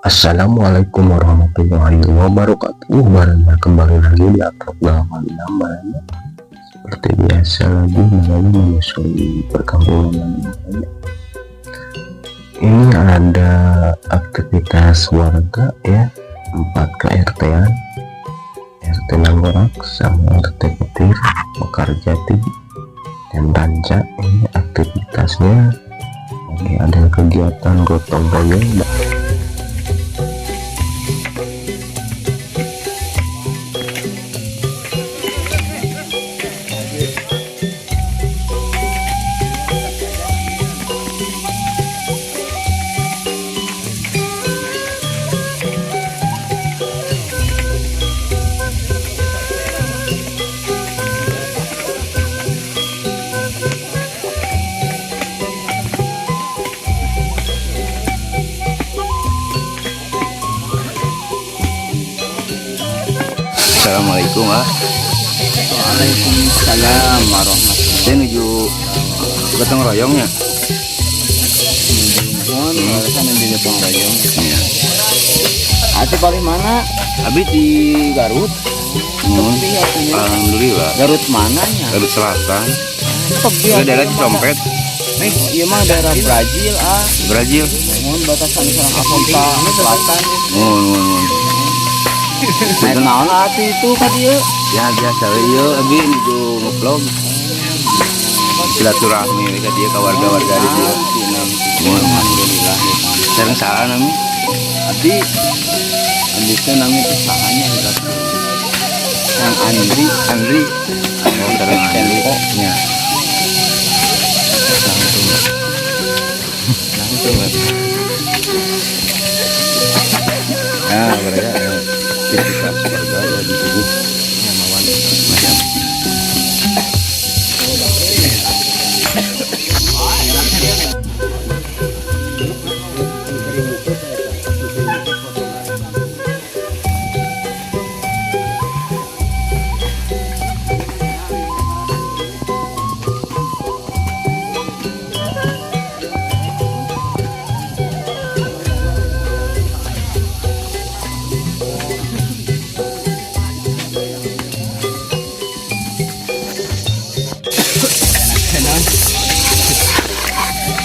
Assalamualaikum warahmatullahi wabarakatuh. Barangnya kembali lagi di Atrok 86 barangnya. Seperti biasa lagi malamnya menyusuri perkampungan barangnya. Ini ada aktivitas warga ya, 4 ke-RT-an, RT Nanggorak sama RT Petir, Mekarjati, dan Ranca. Ini aktivitasnya lagi ada kegiatan gotong royong. Assalamualaikum, ah. Waalaikumsalam warahmatullahi. Saya nuju gotong royongnya. Mohon alasan nuju gotong royong. Iya. Atuh paling mana? Abi di Garut. Tepi atuh. Alhamdulillah. Garut mananya? Garut Selatan. Tepi. Itu daerah Cisompet. Nih, ieu mah daerah Brazil, ah. Brazil. Mohon batasan sareng Afrika Selatan. Mohon, mohon, mohon. Naik naon atuh itu ka dieu? Ya biasa we ieu abi nuju ngevlog. Silaturahmi we ka dieu ka warga-warga di dieu. Mohon. Alhamdulillah. Sareng saha nami? Abi Abi teh nami teh sahanya gitu. Kang Andri. Andri. Oh, sareng Andri. Ya. Langsung. Langsung. Ya, mereka ya, aktivitas warga ya di sini. Ya mawan. Macam.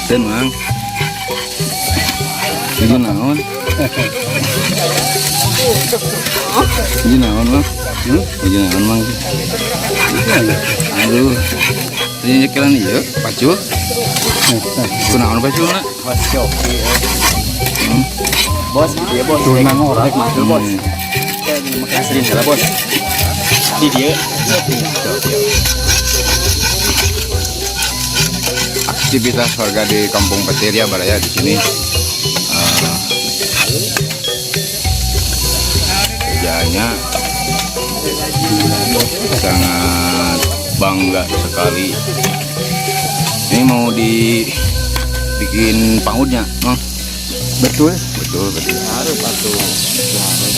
Ten, Mang. Ini naon? Ini naon, Mang? Hmm? Ini naon, Mang? Aduh. Ini nyekelan ieu, pacul. Kunaon paculna? Bos Coki. Bos, iya bos. Turunan orang. Mantul bos. Makasih lah bos. Di dia. Aktivitas warga di Kampung Petir ya, Baraya di sini. Kerjanya sangat bangga sekali. Ini mau dibikin pangudnya, Mang? Betul. Betul, betul. Harus atuh. Harus.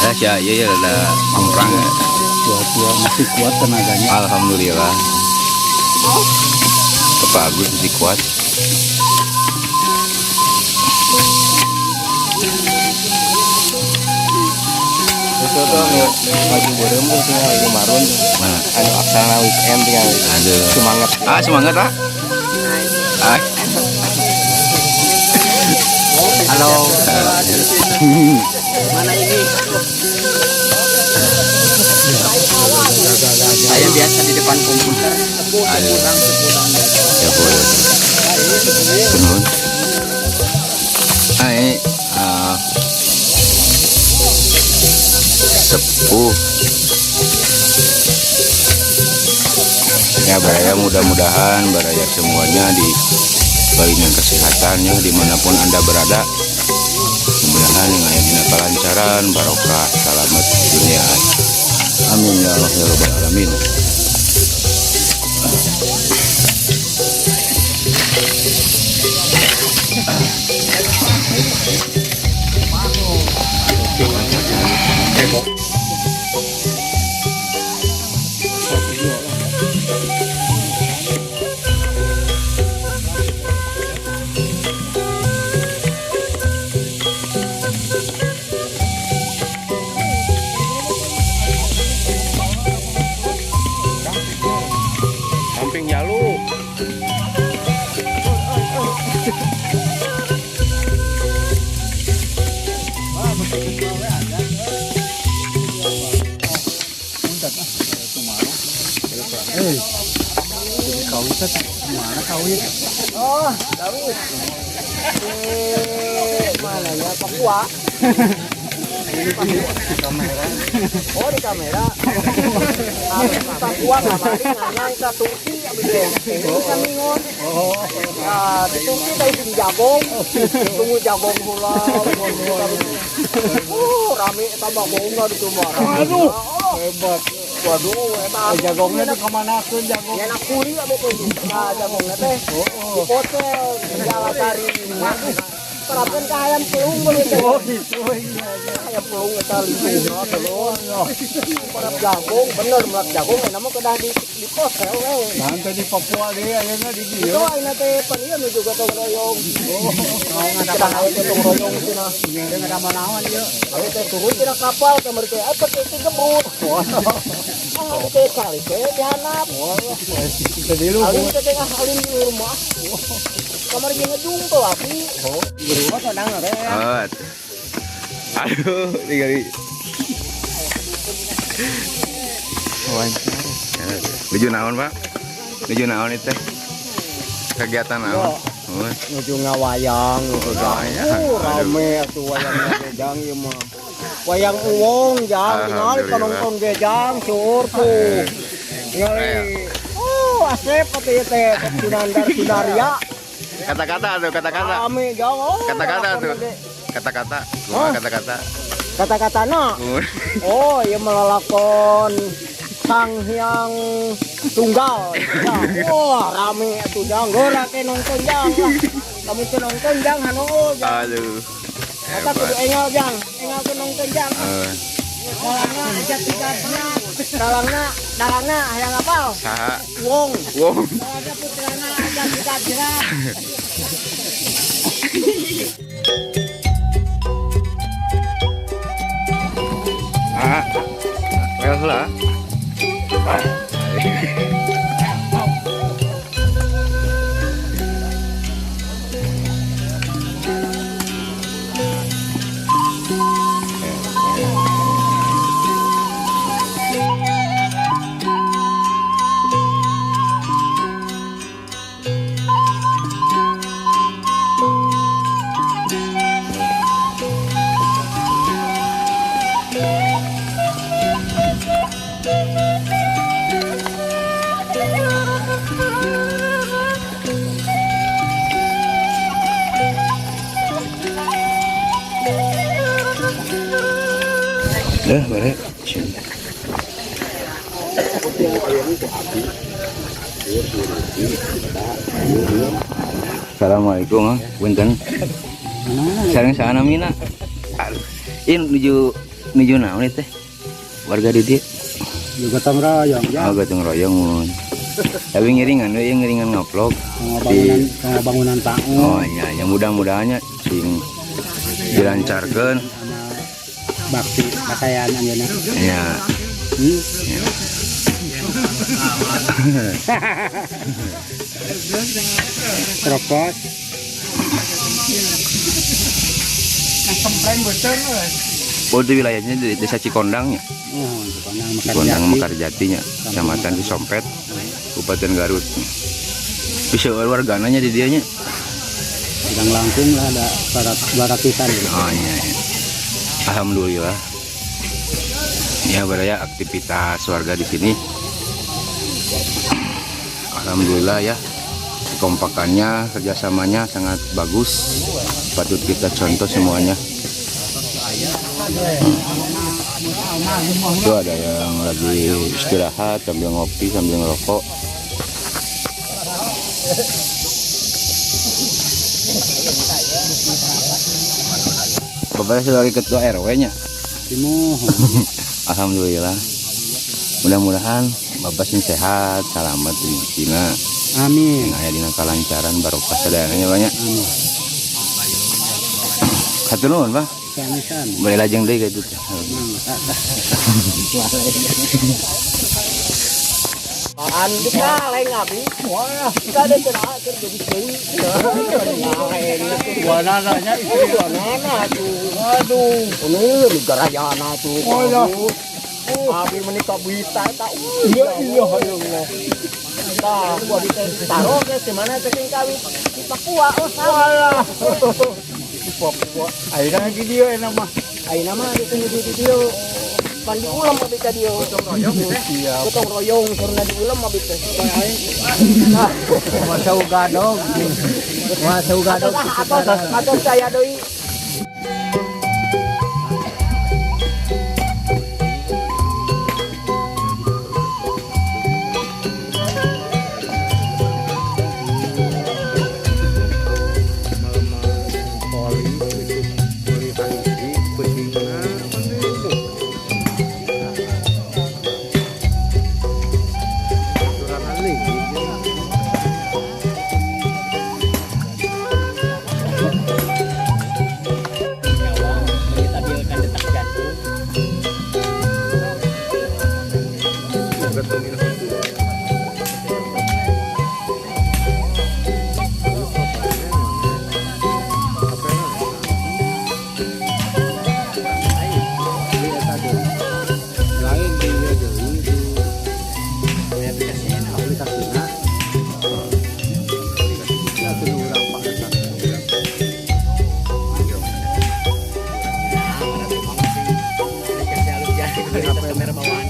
Eh, ya, iya, ya, ada pangprang ya. Tua-tua masih kuat tenaganya. Alhamdulillah. Bapak Agus masih kuat. Itu tuh anu baju beureum tuh tinggal ieu marun. Mana? Anu aksara weekend tinggal. Aduh. Semangat. Ah, semangat, ah. Ah. Halo. Mana ini? Saya biasa di depan komputer. Aduh. Ya boleh. Nuhun. Ah, ini sepuh. Ya, Baraya, mudah-mudahan Baraya semuanya diberikan kesehatannya dimanapun Anda berada. Mudah-mudahan yang aya dina kalancaran, barokah, selamat dunia. Amin ya Allah ya Rabbal alamin. Kawit mana kawit? Oh, kawit. Mana ya Papua? Di kamera. Oh, di kamera. Papua kamari nganang ka Turki abdi teh. Kamingon. Oh. Nah, di Turki teh di jagong. Tunggu jagong heula. Rame eta mah bonga di mah. Aduh. Hebat. Waduh, eta jagongnya tuh kemanakeun jagong? Enak kuri abdi teh. Nah, jagongnya teh di hotel di Jalasari. Terapkan ke ayam pelung begitu. Oh gitu. Iya. Ayam pelung eta lingkungan telur. Melak jagung bener melak jagung enak mah kedah di hotel we. Nah, tadi Papua deh ayeuna di dieu. Itu ayeuna teh pan ieu nu juga gotong royong. Oh, kedah aya gotong royong cenah. Ieu ada naon ieu? Aya teh turun tina kapal kamari teh apa teh gebrut. Ah, teh kali teh dihanap. Wah, teh di luhur. Alim teh tengah alim di rumah. Kamari jeung ngejung tuh api. Oh, di rumah kadang teh. Aduh, tinggal. Wawancara. Nuju naon, Pak? Nuju naon itu? Kegiatan naon? Nuju ngawayang gitu, Wayang. Rame atuh wayangna ge jang ieu mah. Wayang uwong jang, tingali panonton ge jang seueur tuh. Tingali. Oh, asep atuh ieu teh Sunandar Sunarya. Kata-kata tuh, kata-kata. Rame jang. Oh, Kata-kata tuh. Kata-kata. Kumaha kata-kata? Kata-katana. Oh, ieu melalakon Sang Hyang Tunggal. Ya, wah, rame atuh jang. Geura teh nonton jang. Kamu teh nonton jang hanuul jang. Aduh. Eta kudu engal jang, engal teh nonton jang. Dalangna aja tigasna. Dalangna, dalangna hayang apal? Saha? Wong. Wong. Dalangna putrana aja tigasna. Ah. Well lah. Dah, bare. Assalamualaikum, punten. Sareng saha namina? Ini nuju naon ieu teh? Warga di dieu. Gotong royong ya. Oh, gotong royong. Tapi ngiringan we, ngiringan ngevlog di bangunan panggung. Oh iya, yang mudah-mudahannya sing dilancarkeun bakti pakaian ayeuna. Iya. Ya. Rokok. Oh, itu wilayahnya di Desa Cikondang ya? Oh, Cikondang, Cikondang Mekarjatinya, Kecamatan Cisompet, Kabupaten Garut. Bisa wargananya di dianya? Sedang langkung lah ada 200-an gitu. Oh iya, iya. Alhamdulillah. Ya beraya aktivitas warga di sini. Alhamdulillah ya. Kekompakannya, kerjasamanya sangat bagus. Patut kita contoh semuanya. Itu ada yang lagi istirahat sambil ngopi sambil ngerokok. Bapak sebagai ketua RW-nya. Alhamdulillah. Mudah-mudahan Bapak sing sehat, selamat di Cina. Amin. Aya dina kalancaran barokah sadayana banyak. Amin. Hatur nuhun, Pak. Sami-sami. Boleh lajeng deui ka itu. Apaan kita lain ngabi. Wah, kita ada cenah keur jadi deui. Lain. Buanana nya istri buanana tuh. Waduh, ini garayana tuh. Oh ya. Abi menikah bisa eta. Iya iya Allah. Tah, ku abi teh taruh ge di mana teh sing kawin di Papua. Oh, salah. Di Papua. Ayeuna di dieu enak mah. Ayeuna mah di teh di dieu. Pan diulam abi ka dieu. Gotong royong teh. Gotong royong karena diulam abi teh. Nah, Masa ugadog. Masa ugadog. Atau saya deui. Menstabilkan detak jantung. Lain di ieu deui di aplikasina. Ya teu urang pake. Dikasih halus ya, kualitas kamera bawaan.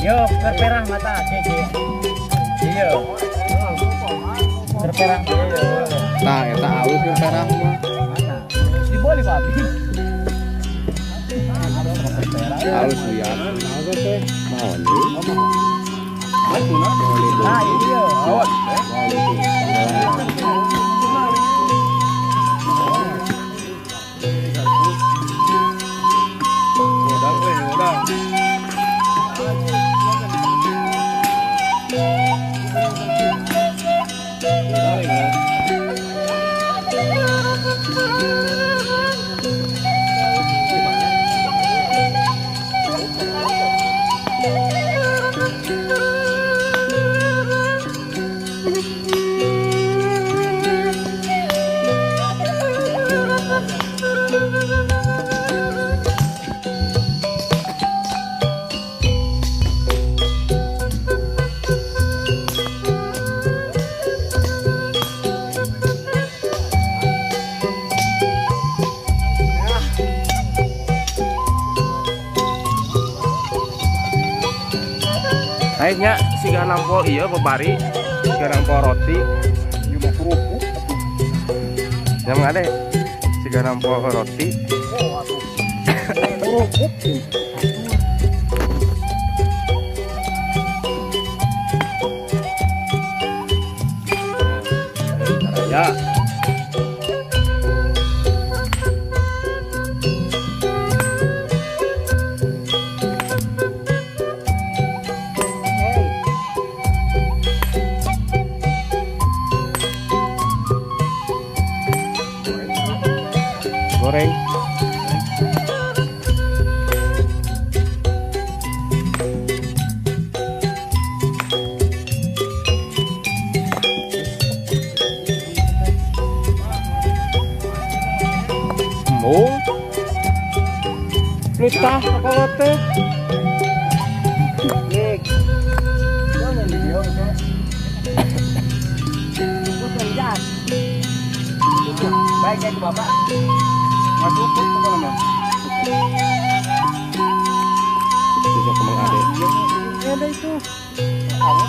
Yo, terperang mata, Ciki. Iya. Terperang. Nah, eta alus terperang mah. Diboli, Pak. Alus lihat. Mau nih. Nah, ini dia. Akhirnya siga nampol iya bebari, siga nampol roti, cuma kerupuk. Yang ada siga nampol roti. Kerupuk. Embung. Nitah kalau teh. Baik ya Bapak. Masuk pokoknya mah. Bisa kemang ade. Ada itu. Baru.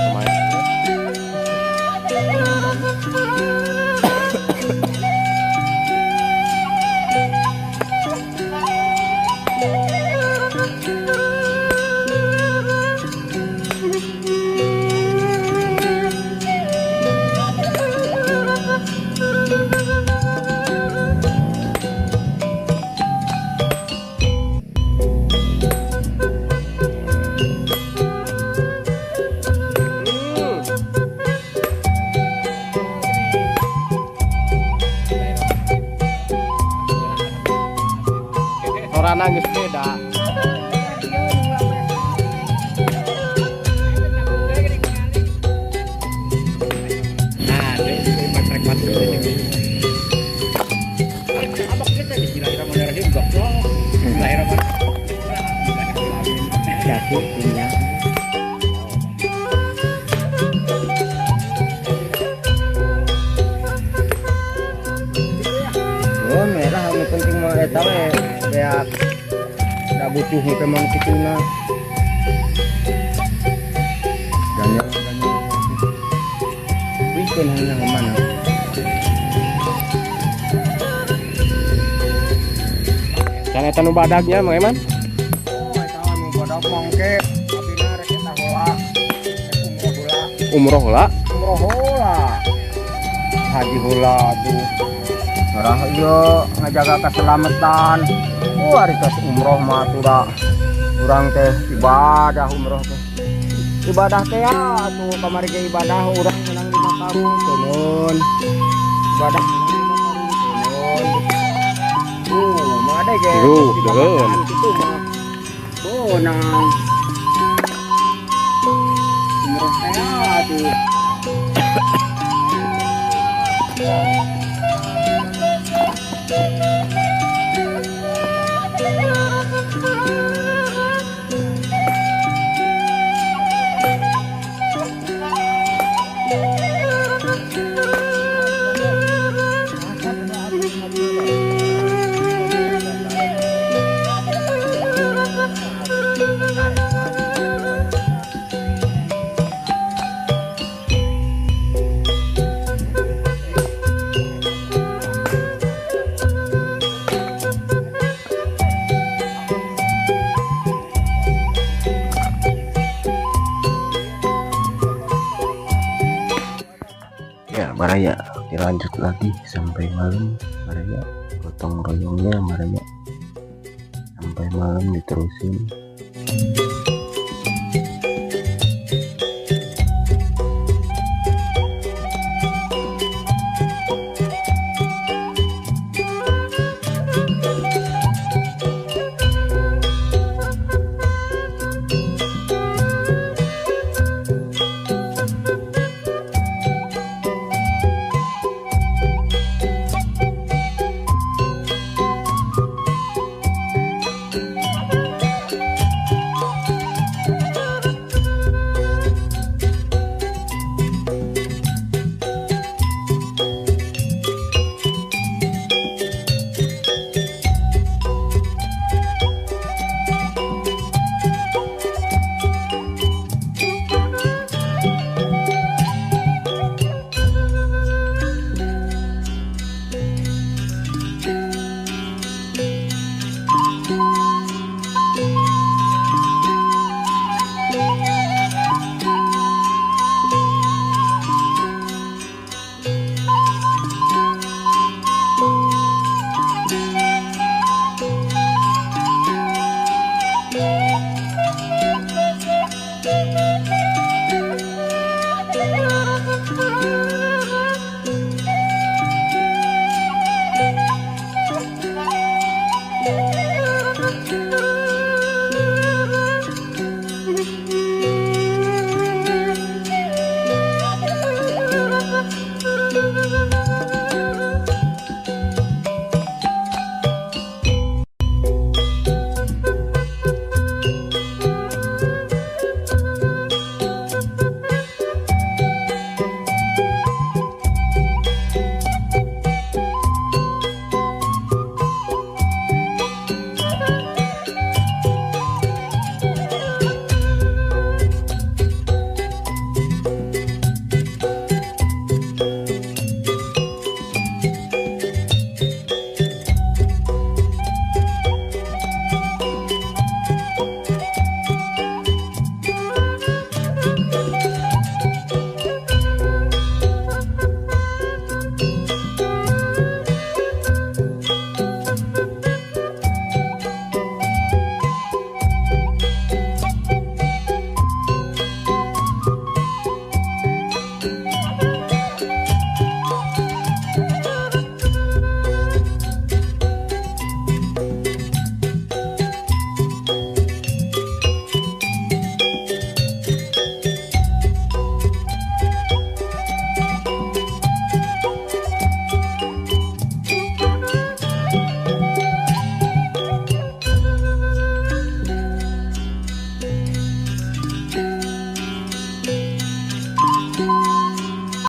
Kemarin. Orang nangis beda. Oh merah, yang penting mah eta we beak. Da butuh ke mang kituna. Ganyang ganyang. Wih, keun mana? Can eta nu badagnya Mang Eman? Oh, eta nu badag mangke. Abina rek eta heula. Umroh heula. Umroh heula. Haji heula tuh. Merah ieu ngajaga keselamatan. Ari tos umroh mah atuh da. Urang teh ibadah umroh teh. Ibadah teh ya atuh kamari ge ibadah urang menang 5 karung teuneun. Ibadah menang 5 karung teuneun. Mah ada ge. Deun. Kitu mah. Bonang. Umroh teh ya atuh. Ya, Baraya, dilanjut lagi sampai malam, Baraya. Gotong royongnya, Baraya. Sampai malam diterusin.